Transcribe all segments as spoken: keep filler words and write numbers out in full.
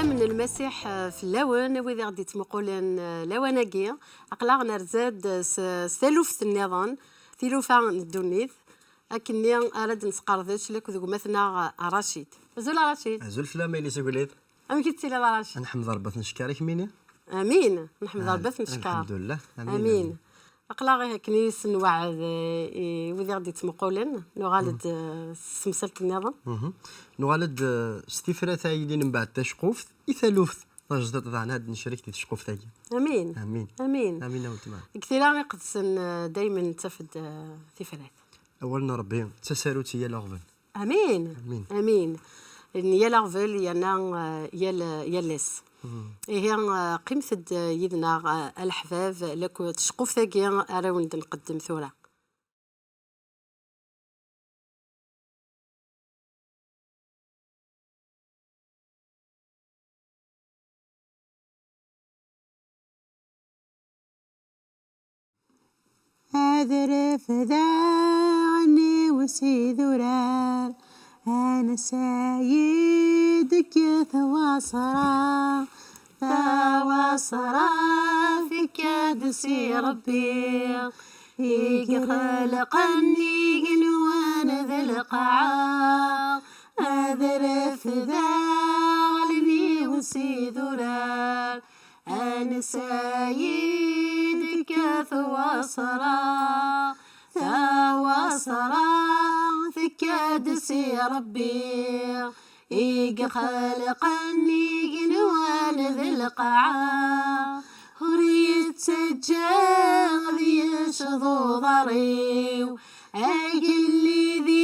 N Lmasiḥ, eh, fell-awen, a wid i ɣ-d-yettmuqulen, eh, lawan-agi. Aql-aɣ nerza-d s, s taluft nniḍen, tilufa n ddunit, akkenni ara d-nesqerdec lakked gma-tneɣ, eh, Racid. Azul a Racid. Azul fell-am, a Yelli Segulid. Amek i tettiliḍ a Racid? Ad nḥemd Rebbi, ad t-neckeṛ, i kemmini? Amin. Nḥemd Rebbi, ad t-neckeṛ. Lḥemdullah. Amin, amin. Aql-aɣ akken i s-nweɛɛed, eh, i wid i ɣ-d-yettmuqulen, nuɣal-d, eh, s temsalt nniḍen. Nuɣal-d, eh, s tifrat-a yellan mbeɛd taceqquft, i taluft tajdiṭ daɣen ad necrek di tceqquft-agi. Amin. Amin. Amin. Amin a weltma. Deg tira iqedsen, eh, daymen nettaf-d, eh, tifrat. Awal n Rebbi d tasarut i yal aɣbel. Amin. Amin. Amin. N yal aɣbel yerna, eh, yal, yal ass. Ihi, eh, qqimet-d, eh, yid-neɣ, eh, a leḥbab, lakked tceqquft-agi ara wen-d-nqeddem tura. Ad refdeɣ allen-iw s idurar, ansa i d-tekka twaṣra. Tawaṣra tekka-d si Rebbi, i ixelqen igenwan d lqaɛa. Ad refdeɣ allen-iw s idurar, ansa i d-tekka twaṣra. Tawaṣra tekka-d si Rebbi, i ixelqen igenwan d lqaɛa. Ur yettaǧǧa ad yecḍ uḍar-iw, agellid-iw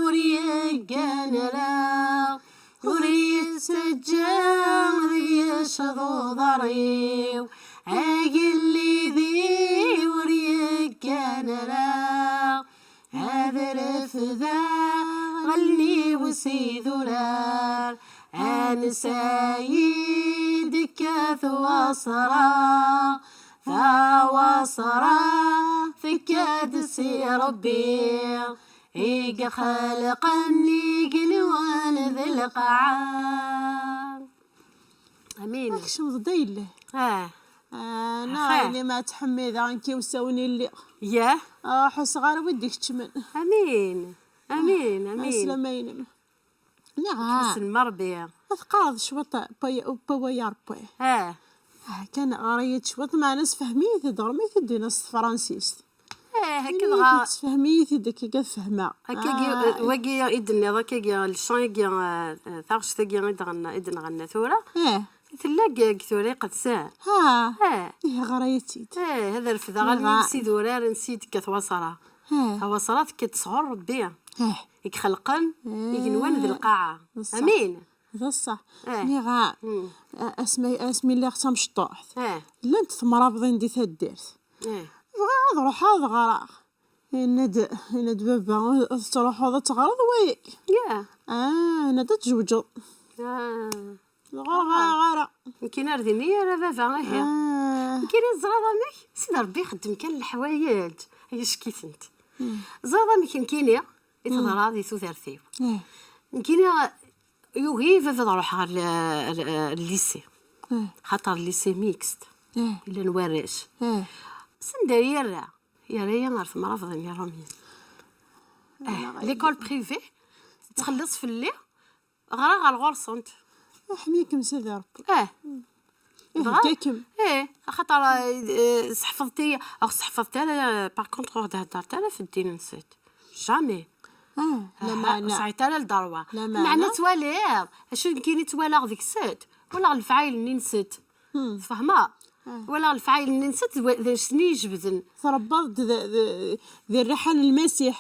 ur yeggan ara. Ur yettaǧǧa ad yecḍ uḍar-iw, agellid-iw ur yeggan ara. Ad refdeɣ allen-iw s idurar, ansa i d-tekka twaṣra. Tawaṣra tekka-d si Rebbi, i ixelqen igenwan d lqaɛa. Amin. Akcem d dayla. Ah. Ah, neɣ ayen ma ttḥemmideɣ nekk i usawen i lliɣ. Yah. Ah, ḥusseɣ ara wid ikeččmen. Amin. Amin, amin. Aslama-inem. Neɣ. Isem Rebbi. Ma teqqareḍ cwiṭ paya, paya Rebbi. Ah. Ah, kan ɣer-iyi-d cwiṭ, meɛna sfehmi-yi-t-id, ɣer-m-it-id s tefransist. Eh, akka dɣa. Tessefhem-iyi-t-id akka ad fehmeɣ. Akkagi, ah, wagi i d-tenniḍ, akkagi, le chant-agi, eh, eh, taɣect-agi i d-ɣenna, i d-nɣenna tura. Eh. Tella deg, deg tura iqedsen. Ha. Eh. Ih, ɣer-iyi-tt-id. Eh, ad refdeɣ allen-iw s idurar, ansi i d-tekka twaṣra. Eh. Tawaṣra tekka-d sɣur Rebbi. Eh. I ixelqen, eh, igenwan d lqaɛa. D ṣṣeḥ. Amin. D ṣṣeḥ. Eh. Niɣ, mm, a-, asmi, asmi lliɣ d tamecṭuḥt. Eh. Llant temrabḍin di taddart. Eh. Bɣiɣ ad ruḥeɣ ad ɣreɣ. Yenna-d, yenna-d baba, ad tettruḥuḍ ad teɣreḍ wayagi. Ya. Ah, yenna-d ad tjewǧeḍ. Ah. Dɣa ur ɣriɣ ara. Nekkini ar din i ara baba, ihi. Ah. Nekkini teẓriḍ amek? Sidi Rebbi ixeddem kan leḥwayeǧ, ay acek-itent. Hmm. Teẓriḍ amek nekkini i teḍra di tudert-iw? Hmm. Nekkini yugi baba ad ruḥeɣ ɣer l-, l-, lycée. Hmm. Xaṭer lycée mixte. Hmm. Llan warrac. Hmm. Sanda i yerra? Yerra-yi ɣer temrabḍin iṛumyen. Eh, l'école privée, tettxelliṣ fell-i, ɣriɣ ɣer ɣur-sent. Iḥmi-kem Sidi Ṛebbi. Eh. Dɣa, ihegga-kem. Eh, axaṭer, eh, seḥfeḍt-iyi, ur seḥfeḍt ara, par contre, ur d-heddret ara f ddin-nsent. Jamais. Ah, lameɛna. Ur sɛint ara lderwa. Lameɛna. Meɛna twaliḍ, acu nekkini ttwalaɣ deg-sent, walaɣ lefɛayel-nni-nsent. Hmm. Tfehmeḍ? Ah. Walaɣ lefɛayel-nni-nsent d wa-, d acu-ten i ijebden. Trebbaḍ-d d, d, di rriḥa n Lmasiḥ.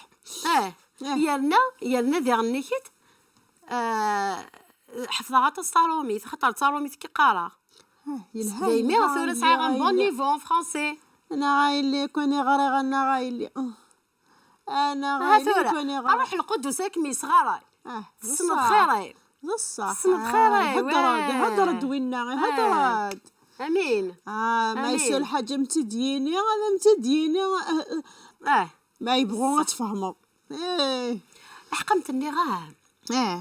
Ah. Ah. Yerna, yerna diɣen-nni-k-id, ah, ḥefḍeɣ aṭas taṛumit, xaṭer d taṛumit i qqareɣ. Ah, yelha, daymi yelha, tura sɛiɣ un bon niveau en français. Neɣ a yelli, kuni ɣriɣ, neɣ a yelli. Ah. Neɣ a yelli, tura, kuni ɣriɣ. Ruḥ lqudus ad kem-yesɣaray. Ah, tessneḍ xir-iw. D ṣṣeḥ. Tessneḍ xir-iw, ah, ihedder-d, eh, ihedder-d winna, ah, ihedder-d. Amin. Ah, ma yesɛa lḥaǧa, a m-tt-id-yini, ad m-tt-id-yini, ah, ah. Ah. Ma yebɣu ad tfehmeḍ. Eh. Aḥeqqa m-t-nniɣ-am. Eh.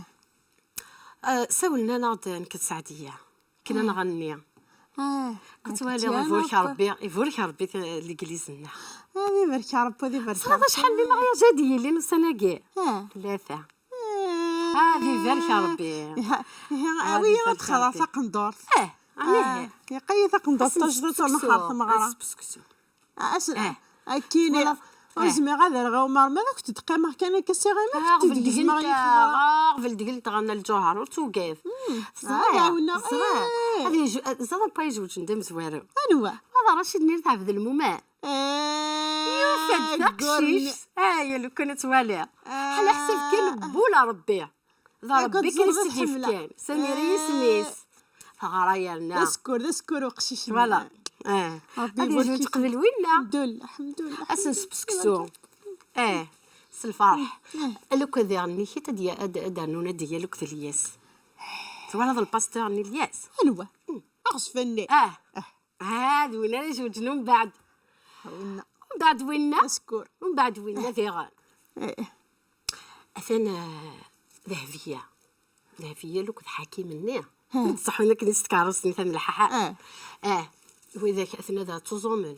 Ah, sawlen-aneɣ-d nekk d Seɛdiya. Kna nɣenni. Ah, Ad twaliḍ, iburek Rebbi, iburek Rebbi t-, legliz-nneɣ. Ad ibarek Rebbi, ad ibarek Rebbi. Tesɛiḍ acḥal n imeɣyaǧ ad d-yilin ussan-agi? Ah. Tlata. Ah, ad ibarek Rebbi. Iha, iha, Ad awi-yi ibarek ad xḍer Rebbi. Taqendurt. Eh, anihi? Ah, iqa-yi taqendurt Ass n tajdiṭ ur nexar tmeɣra. Ass n seksu. Ah, ass-, Eh. Akkin, Wala, ur eh. Zmireɣ ad rɣeɣ Umar, ma d akk d-qqimeɣ kan akka s iɣimi, Ah, akk d-gezmeɣ yixḍer. Ɣer beldgel n tɣenna Lǧuher, ur tugad. Hmm. Teẓriḍ, Ah, ɛawneɣ, teẓriḍ. Eh. Ad yejw-, ad, ẓriḍ anwa yezweǧen d amezwaru? Anwa? Hada Racid Nir Tɛebd Lmuman. Eh, Yufa-d taqcict. Ay, lukan ad twaliḍ. Ah. Ḥala ḥsab kan bula Rebbi. D Rebbi kan i s-id-yefkan. Samir i yisem-is. Teɣra yerna. D askur, d askur uqcic-nni. Voilà. Eh. Rebbi Ad yezweǧ qbel winna. Ḥemdullah, ḥemdullah. Ad s-nesbesksu. Eh. S lferḥ. Eh. Lukan diɣen nniket ad d-ya-, ad, ad d-rnun ad d-yal akked Lyas. Twalaḍ lpasteur-nni Lyas? Anwa? Aɣezfan-nni. Ah. Ah. Ah, d win ara izewǧen umbeɛd. Winna. Umbeɛd winna. Askur. Umbeɛd winna diɣen. Eh. Atan, ah, Dehbiya. Dehbiya luk d Ḥakim-nni. Eh. Mi d-ṣeḥḥun akken s tkeṛṛust-nni tanelḥaḥa. Eh. Eh. Widak atna da ttuẓumen.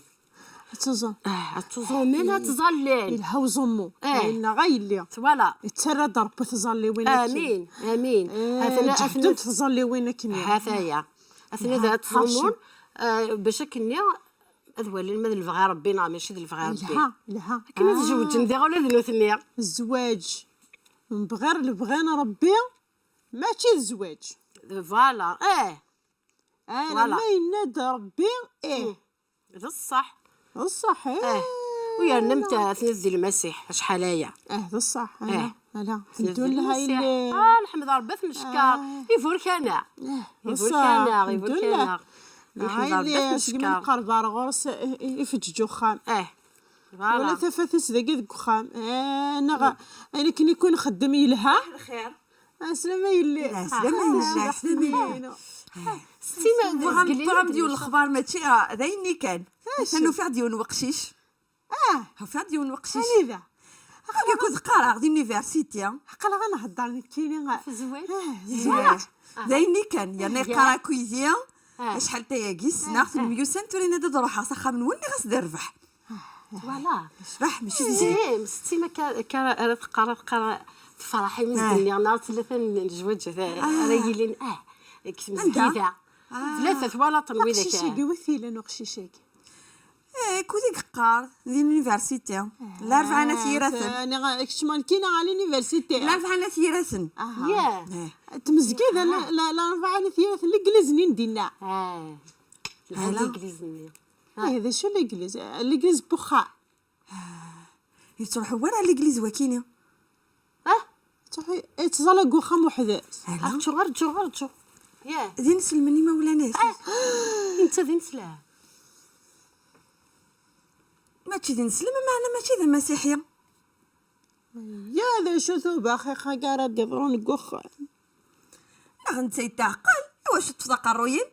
Ttuẓum. Ah, ad ttuẓumen, ad ttẓallin. Ilha uẓummu. Eh. Inna ɣa yelli. Twala. Yettarra-d Rebbi tẓalliwin akken. Amin, amin. Eh, Atna, ǧehdent atna tẓalliwin akken. Hataya. Atna da ttẓummun, eh, bac akken-nni ad walin ma d lebɣi Rebbi neɣ mačči d lebɣi Rebbi. Ilha, ilha. Akken ad zewǧen diɣ ula d nutni. Zzwaǧ n bɣir lebɣi n Rebbi, mačči d zzwaǧ. Voilà, eh. Voilà. Ma yenna-d Rebbi, eh. Mm. D ṣṣeḥ. D ṣṣeḥ, eh. Eh. U yerna mta-, tnezdi Lmasiḥ, acḥal aya. Eh, d ṣṣeḥ, ala, Eh. ala. Tnezdi Lmasiḥ. Ah, lḥemd Rebbi, ad t-neckeṛ. Ah. Iburek-aneɣ. Eh, d ṣṣeḥ. Iburek-aneɣ, iburek-aneɣ. Lḥemd Rebbi, ad t-neckeṛ. Segmi nqerreb ar ɣur-s, eh, eh, ifeǧǧeǧ uxxam. Eh. Voilà. Wala tafat-is dagi deg uxxam. Eh, neɣ, ayen akken i kun xeddem yelha. Lxir. Ɛeslama yelli. Ɛeslama yelli, ɛeslama yelli. Setti, ma tebɣam, tebɣam d yiwen lexbar, mačči, ah, d ayenni kan. Acu? Atan ufiɣ-d yiwen weqcic. Ah. Ufiɣ-d yiwen weqcic. Anida? Aql-i akked qqareɣ di l'université. Aql-aɣ ad nhedder nekkini. Ɣef zzwaǧ? Ah, zzwaǧ. Eh. D ayenni kan, yerna yeqqar akk yid-i. Ah. Acḥal tayagi ssneɣ-t, nemyussan, tura yenna-d ad ruḥeɣ s axxam-nwen, nniɣ-as d rrbeḥ. Voilà. Rrbeḥ, mačči d zzin. Sim, setti ma akka, akka ara teqqar, ara teqqar tefreḥ imi s-d-nniɣ neɣ tlata n lejwaǧat ara yilin, ah, deg tmezgida. Tlata twalaḍ-ten widak. Aqcic-agi wi t-ilan uqcic-agi? Eh, kud i yeqqar di l'université. Larebɛa n At Yiraten. Kečč manki neɣ à l'université? Larebɛa n At Yiraten. Aha. Tmezgida, la, la, Larebɛa n At Yiraten, legliz-nni n dinna. Ah. Legliz-nni. Ah, d acu legliz? Legliz n uxxam. Ah, yettruḥu wara legliz wakini. Ah? Yettruḥu, yettẓalla deg uxxam weḥd-s. Ala. Rǧu, rǧu, rǧu. Yah. D ineslem n imawlan-is. Ah, netta d ineslem. Mačči d ineslem, meɛna mačči d amasiḥi. Ya d acu-t ubaxix-agi ara d-iḍrun deg uxxam? Neɣ netta yetɛeqqel, iwacu teṭṭfeḍ aqerruy-im?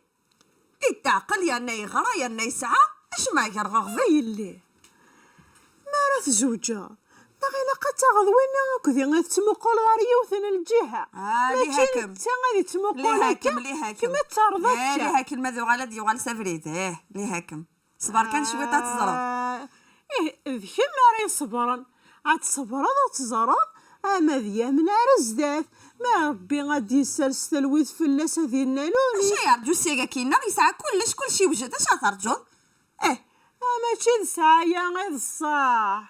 Yetɛeqqel, yerna yeɣra, yerna yesɛa, acemma gar ɣeɣben. A yelli, mi ara tzewǧeḍ, neɣ ilaq ad taɣeḍ winna akked i tettmuquleḍ ar yiwet n lǧiha. Ah, mačči lihakem. Netta ad yettmuqul akka, kemm ad terreḍ akka. Eh, lihakem, ma d uɣal ad yuɣal s abrid, eh, lihakem. Ṣber kan cwiṭ ad teẓreḍ. Ah, ih, d kemm ara iṣebren. Ad tṣebreḍ, ad teẓreḍ, ama d yamen ar zdat. Ma Rebbi ad d-yessers talwit fell-as, ad innal ul-is. Acu yerǧu seg-agi-nneɣ? Yesɛa kullec, kullec yewjed. Acu ara terǧuḍ? Eh. Ah, mačči d sɛaya i d ṣṣeḥ.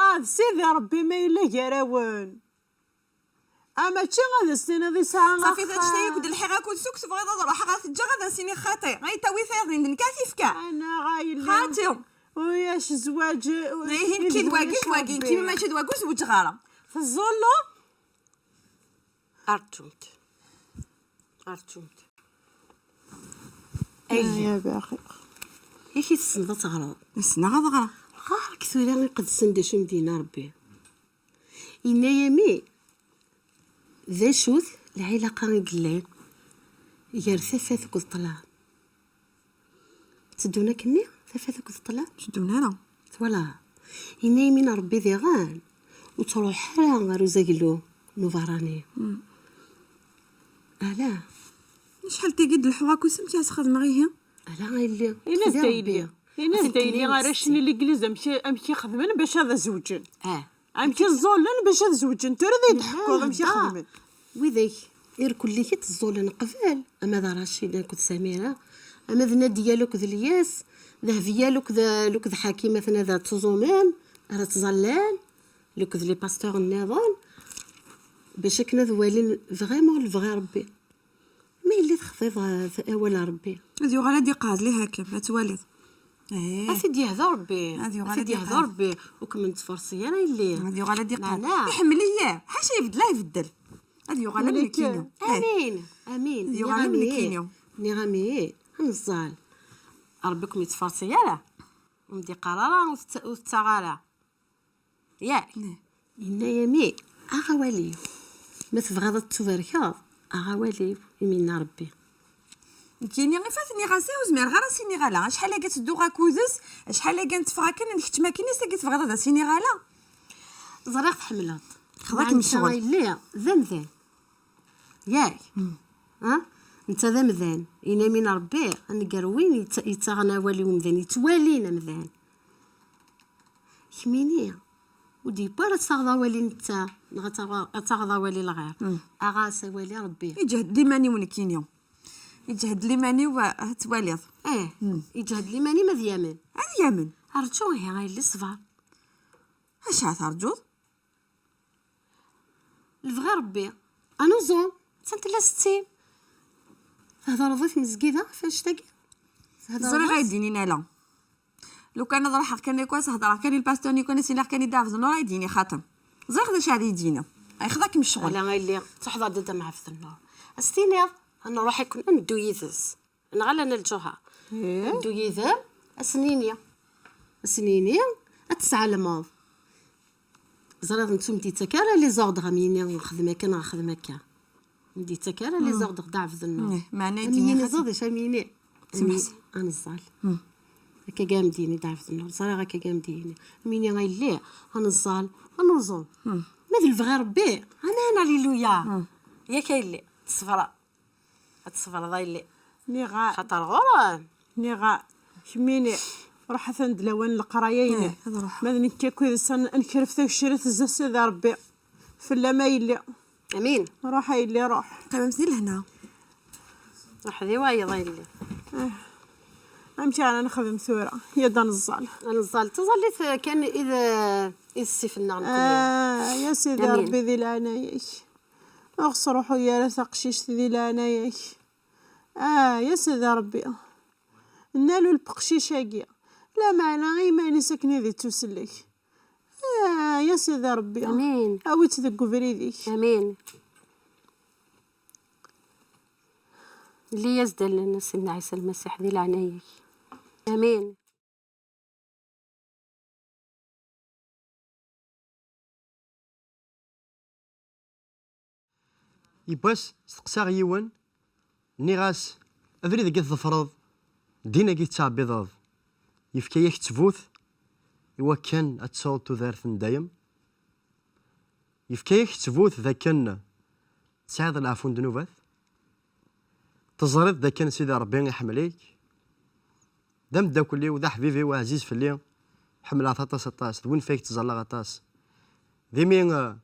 Ah, d Sidi Rebbi ma yella gar-awen. Ah, mačči ad as-tiniḍ yesɛa axxam. Safi, d annect-a yakk d lḥiɣ akked suk, tebɣiḍ ad ruḥeɣ ad t-ǧǧeɣ ad as-iniɣ xaṭi. Ay tawi tayeḍ-in d nekk ad t-ifka. Anaɣ a yelli. Xaṭi. Ulac zzwaǧ, ur Ihi nekki d wagi, d wagi, nekki mačči d wagi ur zewǧeɣ ara. Teẓẓulleḍ? Arǧumt. Arǧumt. Ay. Ay, a baxi. Yak i tessneḍ ad teɣreḍ? Ssneɣ ad ɣreɣ. Ɣer-k tura iqedsen d acu i m-d-yenna Rebbi. Yenna-yami, d acu-t lɛilaqa i yellan gar tafat akked ṭṭlam? Tteddun akkenni, tafat akked ṭṭlam? Tteddun ara. Twala. Yenna-yami n Rebbi diɣen, ur ttruḥ ara ɣer uzaglu n uberrani. Mm. Ala. Acḥal tagi d leḥwa akk, amek ara s-xedmeɣ ihi? Ala a yelli. Ini-as-d a yelli. Ini-as-d a yelli, arrac n legliz amek, amek i xedmen bac ad zewǧen. Ah. Amek i ẓẓulen bac ad zewǧen. Tura ad yi-d-teḥkuḍ amek i xedmen. Widak irkelli i teẓẓulen qbel, ama d Racid akked Samira, ama d Nadiya akked Lyas, d Hbiya akked, akked Ḥakim, atna ad ttẓumen, ara ttẓallan, akked les pasteurs nniḍen, bac akken ad walin vraiment lebɣi Rebbi. Ma yelli texfiḍ, eh, awal n Rebbi. Ad yuɣal ad iqeɛɛed li hakem, ad twaliḍ. Eh. Ad t-id-yehdu Rebbi. Ad yuɣal ad id-yehdu Rebbi. Ur kem-nettferṣi ara yelli. Ad yuɣal ad iqeɛɛed. Iḥemmel-iyi. Ḥaca ibeddel, ibeddel. Ad yuɣal am nekkini. Eh. Amin. Amin. Ad yuɣal am nekkini. Nniɣ-am ih. Ad neẓẓal. Rebbi ur kem-yettferṣi ara. Ur m-d-iqqar ara, ur tett-, ur tettaɣ ara. Yak. Yenna-yam-i, aɣ awal-iw. Ma tebɣiḍ ad tubarkeḍ, aɣ awal-iw, imi yenna Rebbi. Nekkini i fat nniɣ-as, ur zmireɣ ara ad s-iniɣ ala. Acḥal-agi ad tedduɣ akked-s, acḥal-agi ad netteffeɣ akken, ad nkeččem akken, ass-agi tebɣiḍ ad as-iniɣ ala? Ẓriɣ tḥemmleḍ. Xḍa-kem ccɣel. Yelli, d amdan. Yak. Ha? Netta d amdan. Inamin Rebbi, aneggar win yetta-, yettaɣen awal i umdan, yettwalin amdan. Kemmini, ur d-yewwi ara ad taɣeḍ awal i netta, neɣ ad taɣeḍ, ad taɣeḍ awal i lɣir. Aɣ-as awal i Rebbi. Iǧhed liman-iw nekkini. Iǧhed liman-iw, ah, ad twaliḍ. Eh, iǧhed liman-im ad yamen. Ad yamen. Rǧu ihi a yelli ṣber. Acu ara terǧuḍ? Lebɣi Rebbi. Anuẓu, d tantella settin. Thedreḍ i tmezgida, ɣef annect-agi? Ẓriɣ ay d-inin ala. Lukan ad ruḥeɣ kan akk, ad s-hedreɣ kan i lpastur-nni kan, ad s-iniɣ kan i Dda Ɛebd Nnur, ay d-yini xaṭem. Ẓriɣ d acu ara yi-d-yini. Ay xḍa-kem ccɣel. Ala a yelli, tuḥḍa-d a Dda Ɛebd Nnur. Ad s-tiniḍ, ad nruḥ akken, ad neddu yid-s. Neɣ ala n lǧuher. Ddu yid-m, ad s-nini. Ad s-nini, ad tesɛelmeḍ. Ẓriɣ netta ur m-d-yettak ara les ordres am yini xdem akka neɣ xdem akka. Ur m-d-yettak ara les ordres Dda Ɛebd Nnur. Meɛna am yini ẓriɣ d acu am yini. Ad neẓẓal. Akka i am-d-yini Dda Ɛebd Nnur. Ẓriɣ akka i am-d-yini. Am yini a yelli, ad neẓẓal, ad nuẓum. Ma d lebɣi Rebbi, aman, alléluia. Yak a yelli, teṣbreḍ. Ad tṣebreḍ a yelli. Niɣa. Xaṭer ɣur-m. Niɣa. Kemmini. Ruḥ atan d lawan n leqraya-inem. Eh, ad ruḥeɣ. Ma d nekk akk yid-s ad n-, ad nekref tagecrit zdat Sidi Rebbi. Fell-am a yelli. Amin. Ruḥ a yelli, ruḥ. Qqimemt di lehna. Ruḥ di wayeḍ a yelli. Eh. Amek ara nexdem tura? Yad ad neẓẓal. Ad neẓẓal. Taẓallit kan i d, i d ssif-nneɣ nekkni. Ah, ya Sidi Rebbi di leɛnaya-k. Ur ɣ-sruḥuy ara taqcict di leɛnaya-k. Ah, ya Sidi Rebbi. Nnalu lpeqcic-agi. Lameɛna i yiman-is akken i d ittusellek. Ah, ya Sidi Rebbi. Amin. Awi-tt deg ubrid-ik. Amin. Lli-yas-d allen a Sidna Ɛisa Lmasiḥ di leɛnaya-k. Amin. Yiwwas steqsaɣ yiwen, nniɣ-as, abrid-agi tḍefreḍ, ddin-agi tettɛebbiḍeḍ, yefka-yak ttbut i wakken ad tesɛuḍ tudert n dayem? Yefka-yak ttbut d akken tesɛiḍ leɛfu n ddnubat? Teẓriḍ d akken Sidi Ṛebbi iḥemmel-ik? D ameddakel-iw, d aḥbib-iw, ɛziz fell-i, ḥemmleɣ-t aṭas, aṭas, d win fay ttẓallaɣ aṭas. D imi, eh,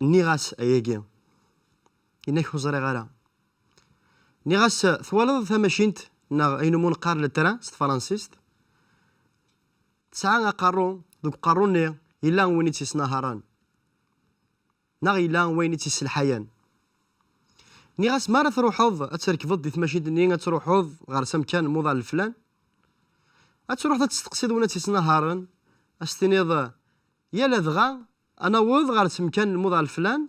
nniɣ-as ayagi, yenna-k ur ẓriɣ ara. Nniɣ-as, eh, twalaḍ tamacint, neɣ ayen umi neqqar le train s tefransist? Tesɛa aqerru, deg uqerru-nni yella win i tt-yesnaharen, neɣ yella wayen i tt-yesselḥayen. Nniɣ-as, mi ara truḥeḍ ad trekbeḍ di tmacint-nni, ad truḥeḍ ɣer s amkan n muḍan leflan, ad truḥeḍ ad testeqsiḍ win ad tt-yesnaharen, ad s-tiniḍ, ya ladɣa ad naweḍ ɣer s amkan n muḍan leflan,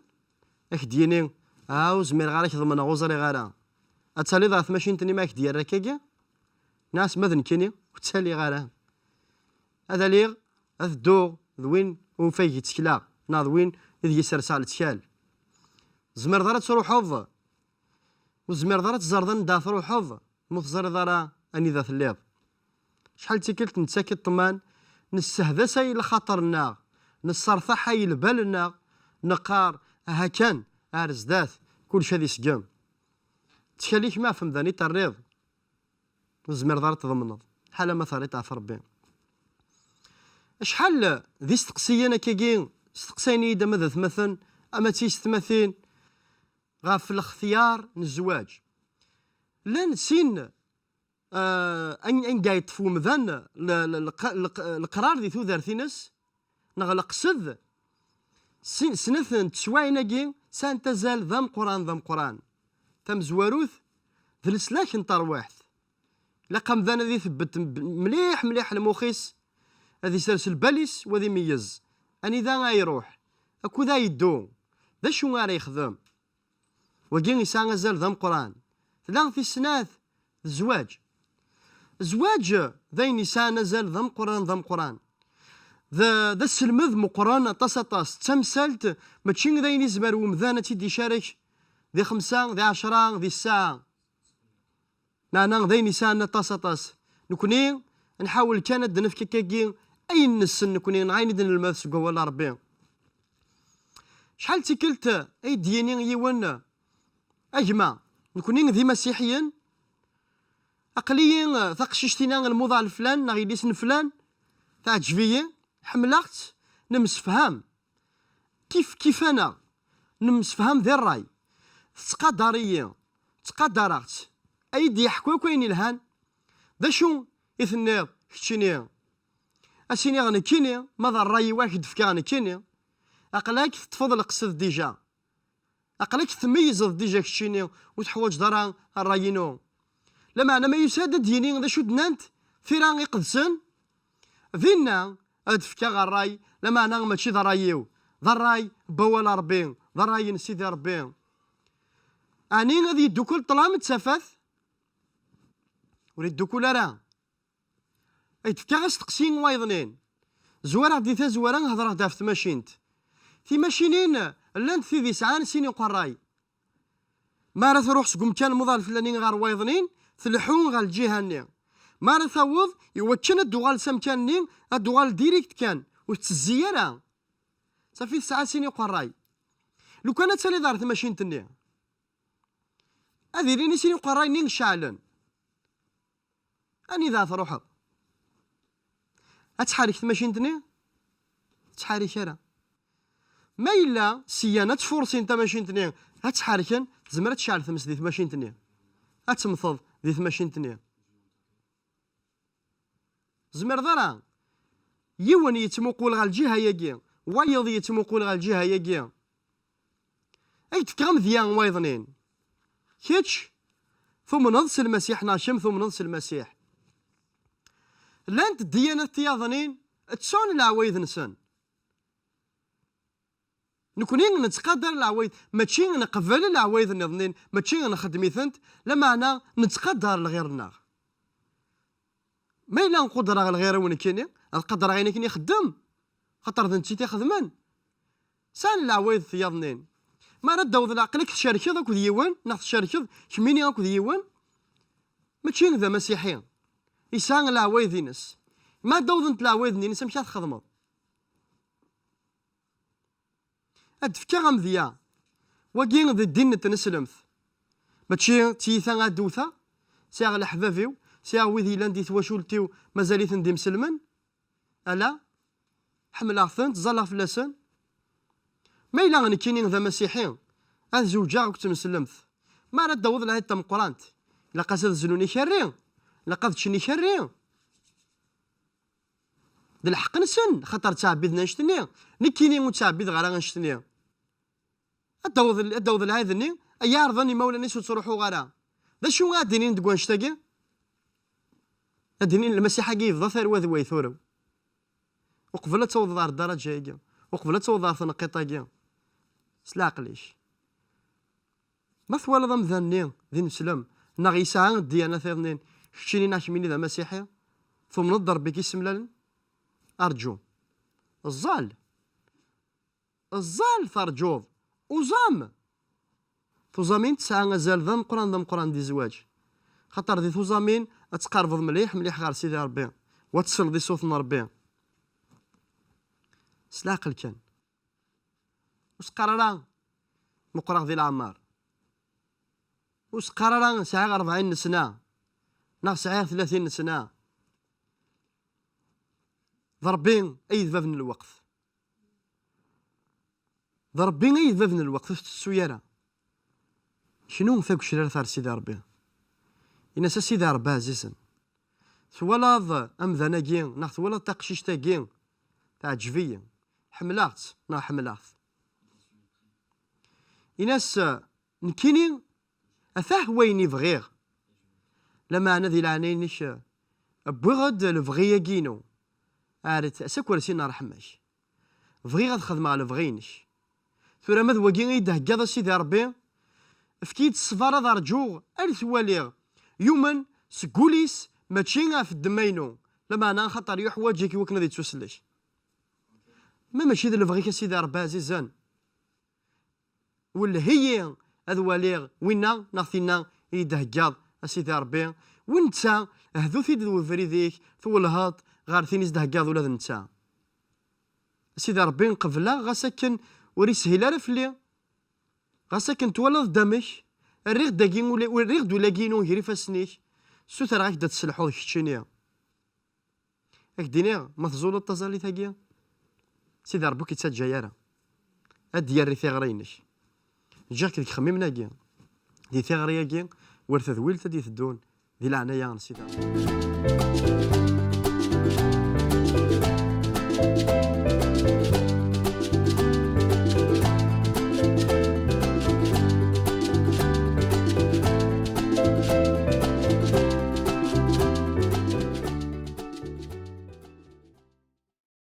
ad k-d-yini, ah, ur zmireɣ ara ad k-ḍemneɣ, ur ẓriɣ ara. Ad taliḍ ɣer tmacint-nni ma ad k-d-yerr akkagi? Nniɣ-as, ma d nekkini, ur ttaliɣ ara. Ad aliɣ, ad dduɣ d win ufay i ttekleɣ, neɣ d win ideg i serseɣ lettkal. Tzemreḍ ara ad truḥeḍ, ur tezmireḍ ara ad teẓreḍ anda truḥeḍ, ma ur teẓriḍ ara anida telliḍ. Acḥal d tikkelt nettak i ṭṭman, nessehdas ay lxaṭer-nneɣ, nessertaḥ ay lbal-nneɣ, neqqar, aha kan, ar zdat, kullec ad iseggem. Ttkel-ik ma ɣef umdan i terriḍ, ur tezmireḍ ara ad tḍemneḍ, ḥala ma terriḍ ɣef Ṛebbi. Acḥal d isteqsiyen akkagi steqsayen-iyi-d ama d atmaten, ama d tiyessetmatin, ɣef lextyar n zzwaǧ. Llan sin, ah, an-, anga yeṭṭef wemdan le-, le-, leq-, leq-, leqrar di tudert-ines, neɣ leqsed, sin-, snat n teswaɛin-agi sɛant azal d ameqqran, d ameqqran. Tamezwarut, d leslak n terwiḥt. Ilaq amdan ad itebbet m-, mliḥ, mliḥ lmux-is, ad isers lbal-is, u ad imeyyez anida ara iruḥ, akud ara yeddu, d acu ara yexdem. Wagi yesɛa azal d ameqqran. Tella tis snat, d zzwaǧ. Zzwaǧ d ayen yesɛan azal d ameqqran, d ameqqran. D, d aselmed meqqren aṭas, aṭas. D tamsalt, mačči d ayen izmer wemdan ad tt-id-icarek di xemsa, di ɛecra, di ssaɛa. Meɛna d ayen yesɛan aṭas, aṭas. Nekni nḥawel kan ad d-nefk akkagi ayen nessen nekni, neɣ ayen i d-nelmed seg wawal n Ṛebbi. Acḥal d tikkelt ay d-yini yiwen a gma, nekni d imasiḥiyen, aql-iyi, eh, taqcict-ina n lmuḍa n flan neɣ yelli-s n flan, teɛǧeb-iyi, ḥemmleɣ-tt, nemsefham. Kif kif-aneɣ, nemsefham di ṛṛay. Tettqadar-iyi, ttqadareɣ-tt. Ay d-yeḥku akk ayen ilhan. D acu i tenniḍ keččini? Ad s-iniɣ nekkini, ma d ṛṛay-iw ad k-d-fkeɣ nekkini. Aql-ak teṭṭfeḍ leqsed dija. Aql-ak tmeyyzeḍ dija keččini, ur teḥwaǧeḍ ara ṛṛay-inu. Lameɛna ma yusa-d ad d-yini d acu d-nnant tira iqedsen, dinna ad d-fkeɣ ṛṛay, lameɛna mačči d ṛṛay-iw, d ṛṛay n wawal n Ṛebbi, d ṛṛay n Sidi Ṛebbi. Ɛni ad yeddukel ṭṭlam d tafat? Ur yeddukel ara. Ay d-fkeɣ asteqsi i wayeḍnin. Zwareɣ-d di tazwara, hedreɣ-d ɣef tmacint. Timacinin llant tid yesɛan sin iqerray. Mi ara truḥ seg umkan muḍal fell-ani ɣer wayeḍnin, tleḥḥu ɣer lǧiha-nni. Mi ara taweḍ, iwakken ad d-tuɣal s amkan-nni, ad d-tuɣal direct kan, ur tettezzi ara. Safi tesɛa sin iqerray. Lukan ad taliḍ ɣer tmacint-nni, ad ilin i sin iqerray-nni ceɛlen. Anida ara truḥeḍ? Ad tḥerrek tmacint-nni? Ur tettḥerrik ara. Ma yella syan ad tfursin tamacint-nni, ad tt-ḥerken, tezmer ad tecɛel tmes di tmacint-nni. Ad temmteḍ di tmacint-nni. Tzemreḍ ara. Yiwen yettmuqul ɣer lǧiha-yagi, wayeḍ yettmuqul ɣer lǧiha-yagi. Ay d-fkeɣ amedya n wayeḍnin. Kečč tumneḍ s Lmasiḥ neɣ kemm tumneḍ s Lmasiḥ? Llant ddiyanat tiyaḍnin ttun leɛwayed-nsen. Nekni nettqadar leɛwayed, mačči neqbel leɛwayed nniḍnin, mačči nxeddem-itent, lameɛna nettqadar lɣir-nneɣ. Ma yella qudreɣ lɣir-iw nekkini, ad qadreɣ ayen akken ixeddem, xaṭer d netta i t-ixedmen. Sɛan leɛwayed tiyaḍnin. Mi ara d-taweḍ leɛqel-ik tcerkeḍ akked yiwen, neɣ tcerkeḍ kemmini akked yiwen, mačči d amasiḥi. Yesɛa leɛwayed-ines. Mi ara d-awḍent leɛwayed-nni-ines, amek ara txedmeḍ? Ad d-fkeɣ amedya. Wagi d ddin n tneslemt. Mačči d tiyita ad d-wteɣ. Sɛiɣ leḥbab-iw, sɛiɣ wid yellan di twacult-iw mazal-iten d imselmen. Ala, ḥemmleɣ-ten, ttẓallaɣ fell-asen. Ma yella nekkini d amasiḥi, ad zewǧeɣ akked tneslemt. Mi ara d-taweḍ lɛid tameqqrant, ilaq-as ad zlun ikerri, ilaq ad ččen ikerri. D lḥeqq-nsen, xaṭer ttɛebbiden annect-nni. Nekkini ur ttɛebbideɣ ara annect-nni. Ad d-taweḍ, ad d-taweḍ lɛid-nni, ay iɛerḍen imawlan-is ur ttruḥuɣ ara. D acu ara d-inin deg wannect-agi? Ad d-inin Lmasiḥ-agi yebḍa tarwa d way turew. Uqbel ad tawḍeḍ ɣer ddaraǧa-agi, uqbel ad tawḍeḍ ɣer tneqqiṭ-agi, s leɛqel-ik. Ma twalaḍ amdan-nni d ineslem, neɣ yesɛa ddiyana tiḍnin, keččini neɣ kemmini d amasiḥi, tumneḍ d Ṛebbi i k-issemlalen? Arǧu. Ẓẓal. Ẓẓal terǧuḍ. Uẓam. Tuẓamin tesɛa azal d ameqqran, d ameqqran di zzwaǧ. Xaṭer di tuẓamin ad tqerbeḍ mliḥ, mliḥ ɣer Sidi Ṛebbi, wa tesleḍ i ṣṣut n Ṛebbi. S leɛqel kan. Ur s-qqar ara meqqreɣ di leɛmer. Ur s-qqar ara sɛiɣ rebɛin n sna neɣ sɛiɣ tlatin n sna. D Ṛebbi ay d bab n lweqt. D Ṛebbi ay d bab n lweqt, ur tettu ara. Knu tagecrart ar Sidi Ṛebbi. Ini-as: "A Sidi Ṛebbi ɛzizen, twalaḍ amdan-agi neɣ twalaḍ taqcict-agi? Teɛǧeb-iyi. Ḥemmleɣ-tt neɣ ḥemmleɣ-t." Ini-as: "Nekkini atah wayen i bɣiɣ. Lameɛna di leɛnaya-inek, wwiɣ-d lebɣi-agi-inu. Ar-, s akersi n ṛṛeḥma-k. Bɣiɣ ad xedmeɣ lebɣi-inek. Tura ma d wagi i d-theggaḍ, a Sidi Ṛebbi, efk-iyi-d ṣṣber ad ṛǧuɣ ar t-waliɣ. Yumen seg wul-is, mačči ɣef ddemma-inu. Lameɛna axaṭer yuḥwaǧ-ik i wakken ad yettusellek." Ma mačči d lebɣi-k, a Sidi Ṛebbi ɛzizen, welh-iyi ad waliɣ winna neɣ tinna i yi-d-theggaḍ, a Sidi Ṛebbi. Win netta, hdu-t-id d webrid-ik, twellheḍ ɣer tin i s-d-theggaḍ ula d netta. A Sidi Ṛebbi, qebleɣ ɣas akken ur ishil ara fell-i, ɣas akken twalaḍ-d amek, rriɣ-d dagi ula-, rriɣ-d ula-agi-inu gar ifassen-ik, ssutreɣ-ak-d ad tesselḥuḍ keččini. Ad k-d-iniɣ, ma tẓuleḍ taẓallit-agi, Sidi Ṛebbi ur k-ittaǧǧa ara. Ad d-yerr i tiɣri-inek. Ǧǧiɣ-k deg yixemmimen-agi, di tiɣri-agi, war tadwilt ad d-iteddun, di leɛnaya n Sidi Ṛebbi.